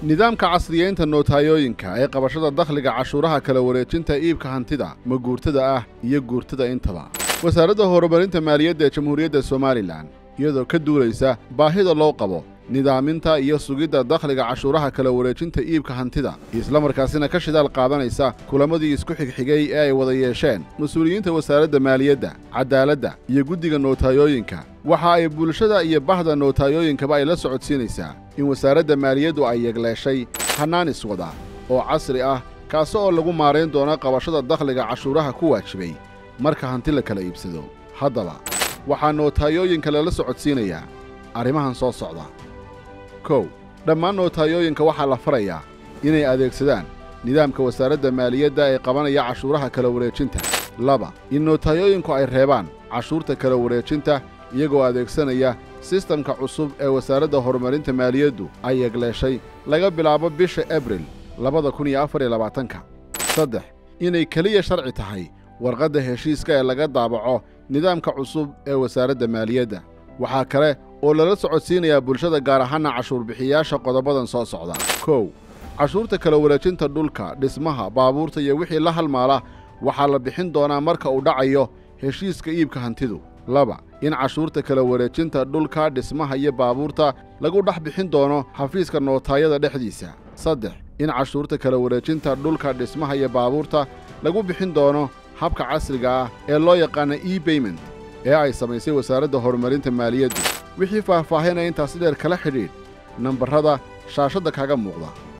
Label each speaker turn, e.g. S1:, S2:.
S1: Nidaamka casriyeynta nootayooyinka ee qabashada dakhliga cashuuraha kala wareejinta iibka hantida maguurtada ah iyo guurtada intaba. Wasaaradda Horumarinta Maaliyadda ee Jamhuuriyadda Somalilan, iyadoo ka duulaysa baahida loo qabo nidaaminta iyo sugidda dakhliga cashuuraha kala wareejinta iibka hantida, islamarkaasina ka shidaal qaadanaysa kulamadii isku xigxigay ee ay wada yeesheen mas-uuliyiinta Wasaaradda Maaliyadda, Cadaaladda iyo Guddiga Nootayooyinka, waxa ay bulshada iyo bahda nootayooyinkaba ay la socodsiinaysaa in Wasaaradda Maaliyaddu ay yegleeshay hannaan iswada oo casri ah, kaasi oo lagu maarayn doono qabashada dakhliga cashuuraha ku waajibay marka hanti la kala iibsado. Haddaba waxaa nootayooyinka lala socodsiinayaa arrimahan soo socda. 1, dhammaan nootayooyinka waxaa la farayaa inay adeegsadaan nidaamka Wasaaradda Maaliyadda ee qabanaya cashuuraha kala wareejinta. 2, in nootayooyinku ay reebaan cashuurta kala wareejinta iyagoo adeegsanaya sistamka cusub ee Wasaaradda Horumarinta Maaliyaddu ay yegleeshay laga bilaabo bisha Abril 2024-ka. 3, inay keliya sharci tahay warqadda heshiiska ee laga daabaco nidaamka cusub ee Wasaaradda Maaliyadda. Waxaa kale oo lala socodsiinayaa bulshada, gaar ahaana cashuurbixiyaasha, qodobadan soo socda. 1, cashuurta kala wareejinta dhulka, dhismaha, baabuurta iyo wixii la halmaala waxaa la bixin doonaa marka uu dhacayo heshiiska iibka hantidu. 2, in cashuurta kala wareejinta dhulka, dhismaha iyo baabuurta lagu dhex bixin doono xafiiska nootaayada dhexdiisa. 3, in cashuurta kala wareejinta dhulka, dhismaha iyo baabuurta lagu bixin doono habka casriga ah ee loo yaqaana e-payment ee ay samaysay Wasaaradda Horumarinta Maaliyaddu. Wixii faahfaahinaya intaasi dheer, kala xidhiidh nambarrada shaashadda kaga muuqda.